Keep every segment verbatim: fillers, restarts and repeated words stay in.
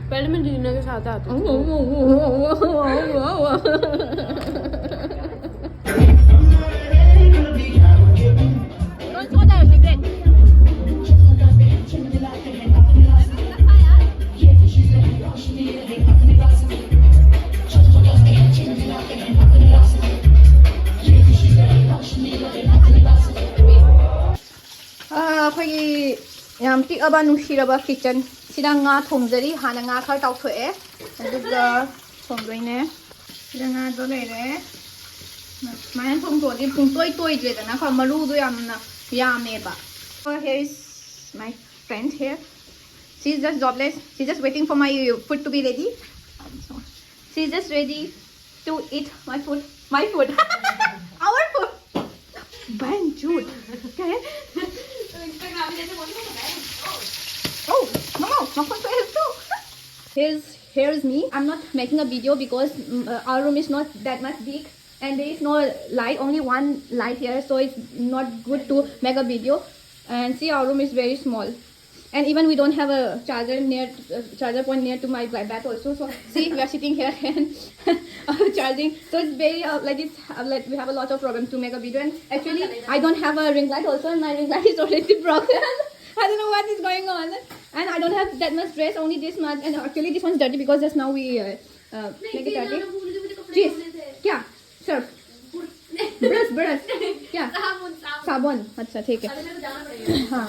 पहले मैं रीना के साथ आती थी। ꯑꯩꯈꯣꯏꯒꯤ ꯌꯥꯝ ꯄꯤꯛꯑꯕ ꯅꯨꯡꯁꯤꯔꯕ ꯀꯤꯠꯆꯟ ꯁꯤꯗ ꯉꯥ ꯊꯣꯡꯖꯔꯤ꯫ ꯍꯥꯟꯅ ꯉꯥ ꯈꯔ ꯇꯥꯎꯊꯣꯛꯑꯦ, ꯑꯗꯨꯒ ꯊꯣꯡꯗꯣꯏꯅꯦ꯫ ꯁꯤꯗ ꯉꯥꯗꯣ ꯂꯩꯔꯦ꯫ ꯁꯨꯃꯥꯏꯅ ꯊꯣꯡꯗꯣꯛꯑꯗꯤ ꯄꯨꯡꯇꯣꯏ ꯇꯣꯏꯗ꯭ꯔꯦꯗꯅꯀꯣ, ꯃꯔꯨꯗꯣ ꯌꯥꯝꯅ ꯌꯥꯝꯃꯦꯕ꯫ So here is my friend here. She is just jobless. She is just waiting for my food to be ready. She is just ready to eat my food. My food. Our food. Banjut. क्या है? Oh, no, no, my phone तो है तो. Here's here's me. I'm not making a video because mm, uh, our room is not that much big and there is no light, only one light here, so it's not good to make a video. And see, our room is very small. And even we don't have a charger near uh, charger point near to my bed also. So see, we are sitting here and charging. So it's very uh, like it's uh, like we have a lot of problem to make a video. And actually, I don't have a ring light also, and my ring light is already broken. I don't know what is going on. And I don't have that much dress, only this much. And actually, this one's dirty because just now we uh, uh, make it dirty. Jeez, क्या? Surf, brush, brush, क्या? साबुन. अच्छा, ठीक है. हाँ.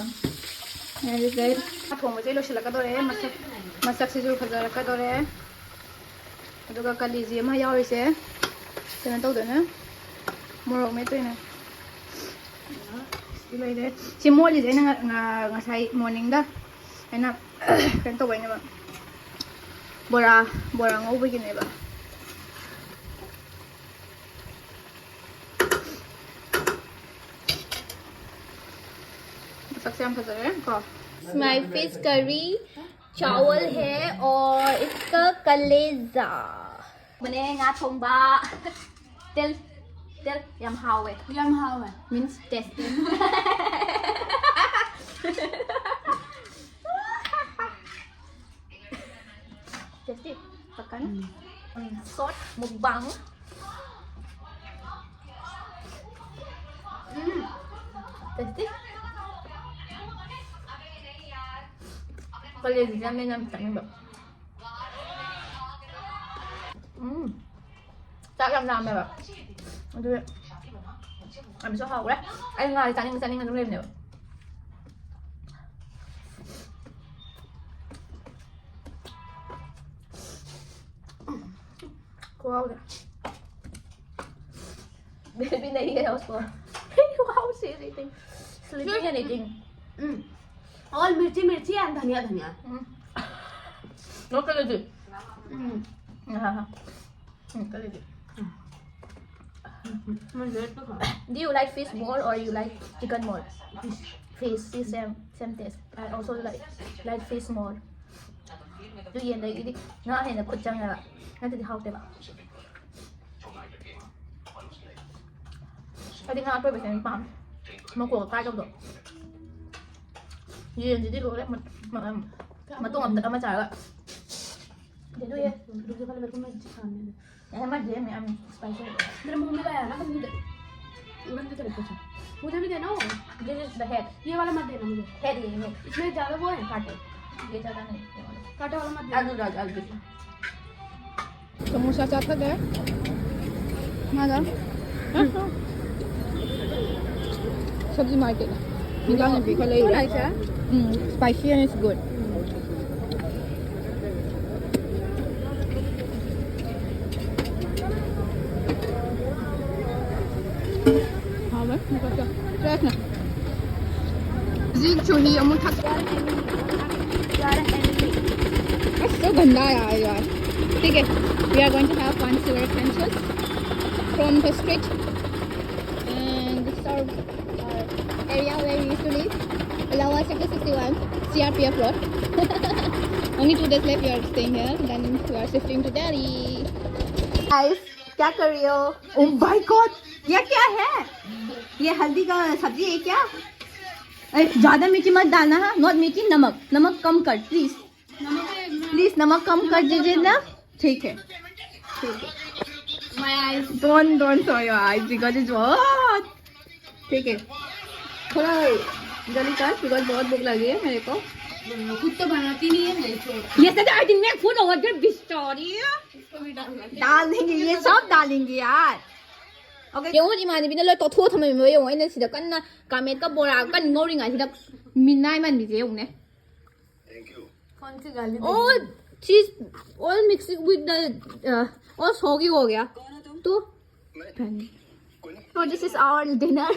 ꯊꯣꯡꯕꯁꯦ ꯂꯣꯏꯁꯤꯜꯂꯛꯀꯗꯧꯔꯦ. ꯃꯁꯛ ꯃꯁꯛꯁꯤꯁꯨ ꯐꯖꯔꯛꯀꯗꯧꯔꯦ. ꯑꯗꯨꯒ ꯀꯂꯤꯖꯤ ꯑꯃ ꯌꯥꯎꯔꯤꯁꯦ ꯀꯩꯅꯣ ꯇꯧꯗꯣꯏꯅꯦ, ꯃꯣꯔꯣꯛ ꯃꯦꯠꯇꯣꯏꯅꯦ. ꯁꯤ ꯂꯩꯔꯦ. ꯁꯤ ꯃꯣꯠꯂꯤꯁꯦ ꯑꯩꯅ ꯉ- ꯉ- ꯉꯁꯥꯏ ꯃꯣꯔꯅꯤꯡꯗ ꯑꯩꯅ ꯀꯩꯅꯣ ꯇꯧꯕꯩꯅꯦꯕ, ꯕꯣꯔꯥ ꯕꯣꯔꯥ ꯉꯧꯕꯒꯤꯅꯦꯕ. ꯃꯁꯛꯁꯦ ꯌꯥꯝ ꯐꯖꯔꯦ ꯀꯣ. My fish curry, चावल है और इसका कलेजा. ꯃꯅꯦ ꯉꯥ ꯊꯣꯡꯕ. ꯇꯦꯜ ꯇꯦꯜ ꯌꯥꯝ ꯍꯥꯎꯋꯦ. ꯌꯥꯝ ꯍꯥꯎꯋꯦ. Means tasty. Tasty. Makan. Hmm. Hmm. Short mukbang. Hmm. Tasty. Kalian dyan may namtang ba? Hmm. Sarap namin ba? Ang sarap. I'm so hungry. Ay nga, kanin, kanin, ano rin yun? Wow. Baby, nahihiya ako sa. Wow, she's eating. Sleeping and eating. Mm. All mirchi, mirchi and dhania, dhania. Mm. Look at it. Mm. Ah. Mm, look at it. Do you like fish more or you like chicken more? Fish. Fish, same, same taste. I also like, like fish more. ꯑꯗꯨ ꯌꯦꯟꯗ ꯑꯩꯗꯤ ꯉꯥ ꯍꯦꯟꯅ ꯈꯨꯠ ꯆꯪꯉꯦꯕ, ꯅꯠꯇ꯭ꯔꯗꯤ ꯍꯥꯎꯇꯦꯕ꯫ ꯑꯩꯗꯤ ꯉꯥ ꯑꯇꯣꯏꯕꯁꯦ ꯑꯗꯨꯝ ꯄꯥꯝꯃꯦ꯫ ꯃꯀꯣꯛꯀ ꯀꯥꯏꯗꯧꯗꯣ꯫ ꯌꯦꯟꯁꯤꯗꯤ ꯂꯣꯏꯔꯦ꯫ ꯃ-, ꯃ-, ꯃꯇꯣꯡ ꯑꯝꯇ ꯑꯃ ꯆꯥꯔꯒ꯫ ꯑꯗꯨ ꯌꯦꯟ꯫ दूसरे वाले मेरे को मैं खाने दे। अरे मत दे, मैं, I'm spicy। मेरे मुंह में लाया ना, तो मुझे दे। उड़न के तरीके से। मुझे भी देना हो। This is the head। ये वाला मत देना मुझे। Head ये, head। इसमें ज्यादा वो है, कांटे। ये ज्यादा नहीं, ये वाला। कांटे वाला मत देना। I'll do that, I'll do that। Samosa chaat लग गया। मजा। सब्जी मार्केट। निकालने भी खले। Too nice, है? Mm, spicy and it's good। हाँ भाई, निकल जा। Fresh ना। जी, चूही, अमूल खा। That's so गंदा यार, यार। ठीक है, we are going to have one sewer conscious from the street। And this is our, uh, area where we used to live. Allahabad Sector sixty-one, C R P F road। Only two days left we are staying here, then we are shifting to Delhi। Guys, क्या कर रही हो? Oh my God, ये क्या है? ये हल्दी का सब्जी है क्या? अरे, ज्यादा मीठी मत डालना, हाँ? Not मीठी, नमक, नमक कम कर, please। प्लीज नमक कम कर दीजिए ना। ठीक है, ठीक है। My eyes. Don't don't show your eyes because it's बहुत ठीक है। थोड़ा जल्दी कर because बहुत भूख लगी है मेरे को। खुद तो बनाती नहीं है, नहीं छोड़ती। Yesterday I didn't make food over there, बिस्टोरी। इसको भी डालना है। डाल देंगे, ये सब डालेंगे यार। Okay. ꯌꯦꯡꯉꯣ, ꯏꯃꯥꯟꯅꯕꯤꯅ ꯂꯣꯏ ꯇꯧꯊꯣꯛꯑ ꯊꯝꯃꯝꯃꯦꯕ꯫ ꯌꯦꯡꯉꯣ, ꯑꯩꯅ ꯁꯤꯗ ꯀꯟꯅ ꯀꯥꯃꯦꯠꯀ ꯕꯣꯔꯥꯒ ꯀꯟꯅ ꯉꯧꯔꯤꯉꯩꯁꯤꯗ ꯃꯤꯅꯥꯏ ꯃꯥꯟꯕꯤꯁꯦ ꯌꯦꯡꯉꯨꯅꯦ꯫ कौन सी गाली? Oh, she's all mixing with the uh, all soggy हो गया। तो So this is our dinner.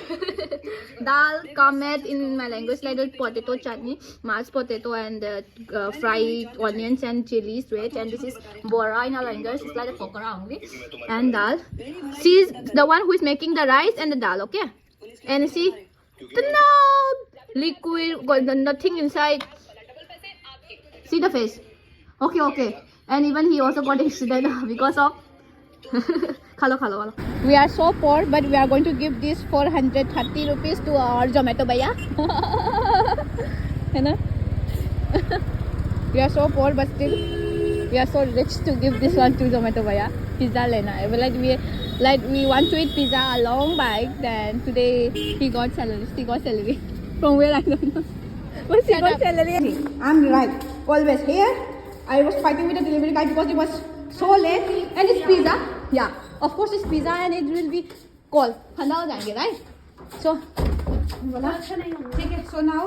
Dal, kamet in my language, like the potato chutney, mashed potato and uh, uh, fried onions and chilies, veg. And this is bora in our language, it's like a pokora only. And dal. She's the one who is making the rice and the dal, okay? And see, the no liquid, got the- nothing inside. See the face. Okay, okay. And even he also got accident because of खा लो, खा लो, खा लो। We are so poor, but we are going to give this four hundred thirty rupees to our Zomato भैया। है ना? We are so poor, but still we are so rich to give this one to Zomato भैया। Pizza लेना है। Like we, like we want to eat pizza a long back. Then today he got salary. She got salary from where I don't know. But she got salary. I'm right. Always here. I was fighting with the delivery guy because it was so late and it's pizza. Yeah, of course it's pizza and it will be cold. ठंडा हो जाएंगे, right? So बोला ठीक है। So now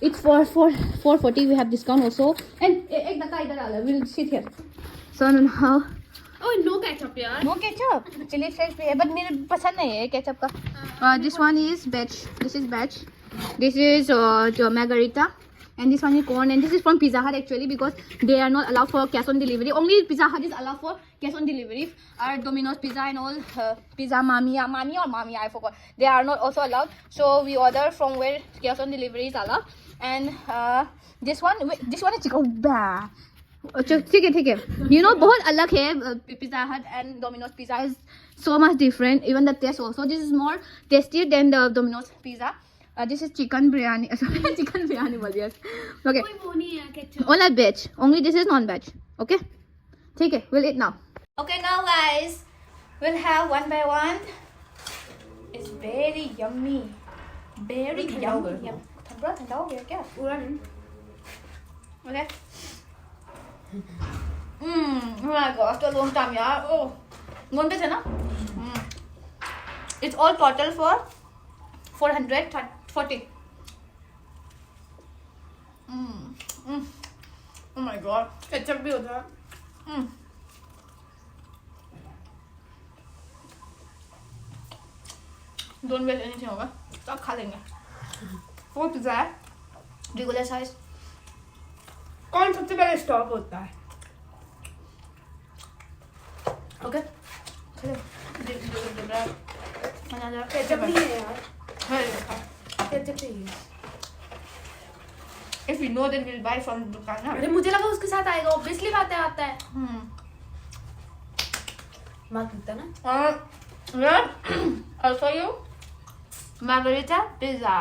it's for four four forty. We have discount also. And ए- एक धक्का इधर आ रहा. We'll sit here. So now Oh, no ketchup, यार. No ketchup. Chili flakes भी है, but मेरे पसंद नहीं है केचप का. Uh, this one is veg. This is veg. This is uh, जो margarita. And this one is corn. And this is from Pizza Hut actually because they are not allowed for cash on delivery. Only Pizza Hut is allowed for cash on delivery. Our Domino's Pizza and all uh, Pizza Mami, yeah, Mami or Mami, I forgot. They are not also allowed. So we order from where cash on delivery is allowed. And uh, this one, wait, this one is chicken. Bah. अच्छा, ठीक है, ठीक है. You know, बहुत अलग है. Pizza Hut and Domino's Pizza is so much different. Even the taste also. This is more tastier than the Domino's Pizza. Uh, this is chicken biryani. Sorry, chicken biryani बोल दिया. Okay. कोई वो नहीं है ketchup. All are veg. Only this is non-veg. Okay. ठीक है. We'll eat now. Okay, now guys, we'll have one by one. It's very yummy. Very ठंडा हो गया. Yummy. थोड़ा ठंडा हो गया क्या? पूरा नहीं. Okay. Mm, oh my god, after a long time, यार. Oh, नॉनवेज है ना? Mm. It's all total for four hundred forty. Mm. Mm. Oh my god. Ketchup भी होता है. Mm. Don't waste anything, okay? सब खा लेंगे. वो पिज़्ज़ा है, रेगुलर साइज. कौन सबसे पहले स्टॉप होता है? Okay. खा लो. दे- दे- दे- दे- another. केचप नहीं है यार. है. केचप चाहिए. If we know, then we'll buy from दुकान ना. अरे मुझे लगा उसके साथ आएगा, ऑब्वियसली बात है, आता है. Hmm. मत होता ना. और यार, I'll show you. Margherita pizza.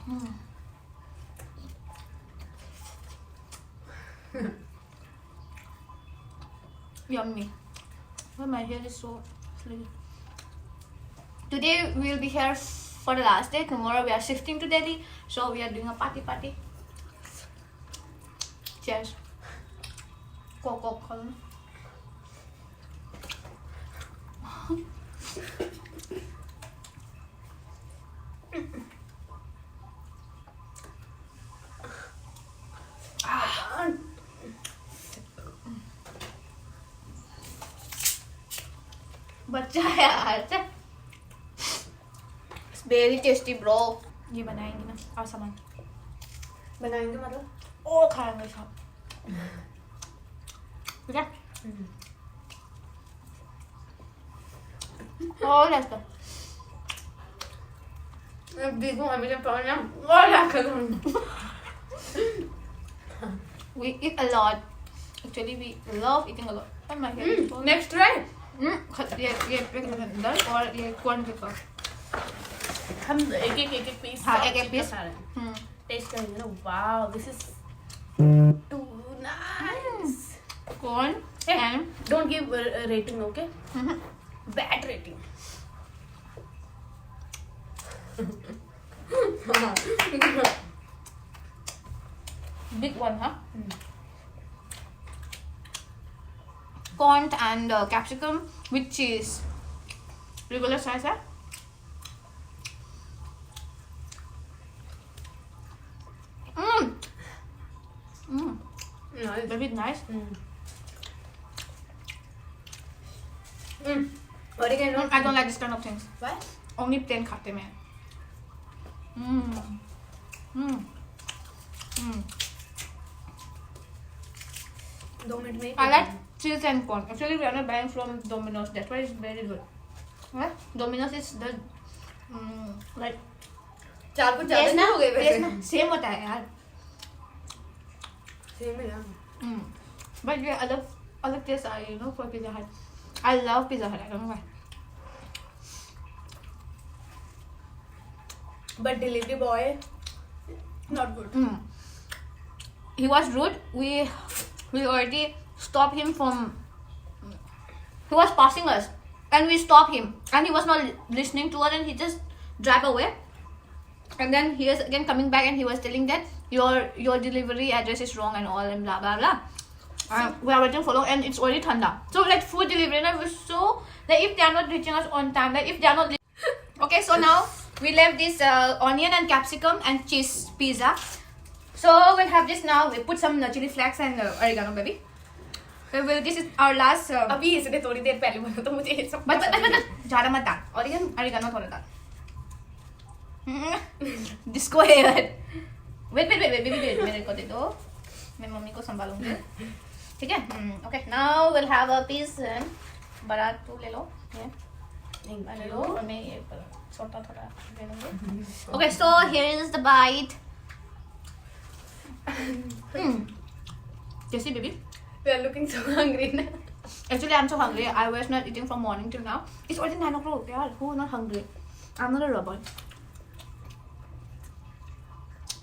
Hmm. Yummy. Why my hair is so frizzy? Today we'll be here for the last day. Tomorrow we are shifting to Delhi, so we are doing a party party. Cheers. Coca Cola. बच्चा है यार. Very tasty, bro. ये बनाएंगे ना, और सामान बनाएंगे मतलब. और खाएंगे सब. ठीक है. और ऐसा. अब देखो, हमें जब पकड़ना, वो ला कर. We eat a lot. Actually, we love eating a lot. Oh my god. Next try. Hmm, ये, ये पे दल और ये कॉर्न के कप। हम एक एक एक एक पीस हाँ, एक एक पीस। खा रहे हैं। हम्म, टेस्ट करेंगे ना। Wow, this is too nice. Corn Hey, and don't give rating, okay? Hmm, Bad rating. Big one, हाँ। कॉर्न एंड कैप्सिकम विद चीज, रेगुलर साइज है। हम्म, हम्म, Nice. very nice. Mm. Mm. Oregano. I don't like this kind of things. Why? Only plain खाते मैं। हम्म, हम्म, हम्म। दो minute में ही I like cheese and corn. Actually, we are not buying from Domino's. That's why it's very good. What? Domino's is the, mm, like, चार कुछ ज्यादा नहीं हो गए वैसे? सेम होता है यार। सेम है यार। Mm. But ये अलग अलग टेस्ट आ रही है, you know, for Pizza Hut. I love Pizza Hut. I don't know why. But delivery boy, not good. Mm. He was rude. We we already stopped him from. He was passing us, and we stopped him, and he was not listening to us, and he just drive away. And then he is again coming back, and he was telling that your your delivery address is wrong and all and blah blah blah. Uh, we are waiting for long, and it's already thanda. So like food delivery, and I was so like if they are not reaching us on time, like if they are not. Okay, so now we left this uh, onion and capsicum and cheese pizza. So we'll have this now. We put some uh, chili flakes and uh, oregano, baby. We will. This is our last. Uh, अभी इसने थोड़ी देर पहले बोला तो मुझे ये सब बस बस बस बस, ज्यादा मत डाल। Oregano. Oregano थोड़ा डाल। Disco hair. Wait wait wait wait, मेरे को दे दो, मैं मम्मी को संभालूंगी। ठीक है। Okay, now we'll have a piece. बड़ा तू ले लो, ये ले लो, और मैं ये छोटा थोड़ा ले लूंगी। Okay, so here is the bite. कैसी baby? We are looking so hungry ना। Actually, I'm so hungry. I was not eating from morning till now. It's already nine o'clock, yaar. Who not hungry? I'm not a robot.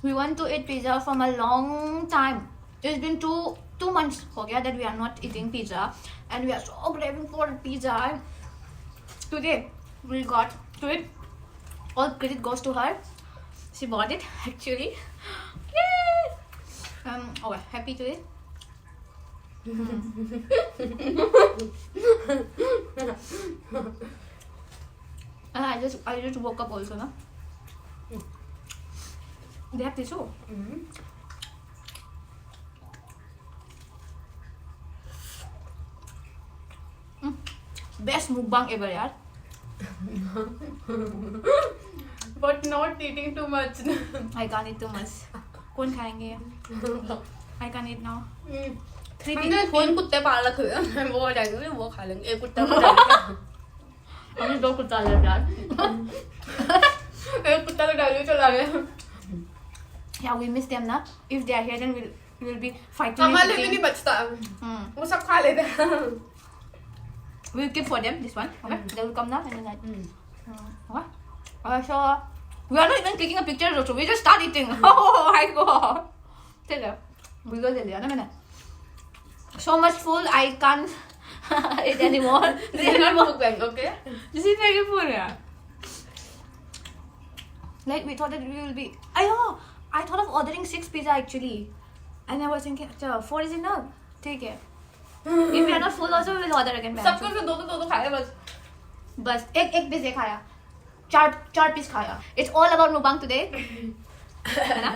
We want to eat pizza from a long time. It's been two two months हो गया that we are not eating pizza, and we are so craving for pizza. Today we got to it. All credit goes to her. She bought it actually. Yay! Um, oh, happy today. Ah, I just I just woke up also, na. They have tissue. Best mukbang ever, yaar. But not eating too much. I can't eat too much. कौन खाएंगे? I can't eat now. Three हमने तीन कुत्ते पाल रखे हुए हैं, वो आ जाएंगे, वो खा लेंगे। एक कुत्ता को डाल दिया। हमने दो कुत्ता ले यार. एक कुत्ता को डाल के चला गया। Yeah, we miss them ना. If they are here, then we'll we'll be fighting. हमारे लिए भी नहीं बचता, Hmm. वो सब खा लेते हैं। We'll keep for them this one. Okay? They will come now and then I. Hmm. Okay? Uh, so we are not even clicking a picture also. We just start eating. Oh my god. चलो. Video ले लिया ना मैंने. So much full, I can't eat anymore. This is not mukbang, okay? This is very full, yeah. Like, we thought that we will be. I know. I thought of ordering six pizza actually, and I was thinking, अच्छा, four is enough. ठीक है. If we are not full, also we will order again. सबको से दो दो दो दो खाए बस। बस एक एक पीस खाया, चार चार पीस खाया. It's all about mukbang today. है ना?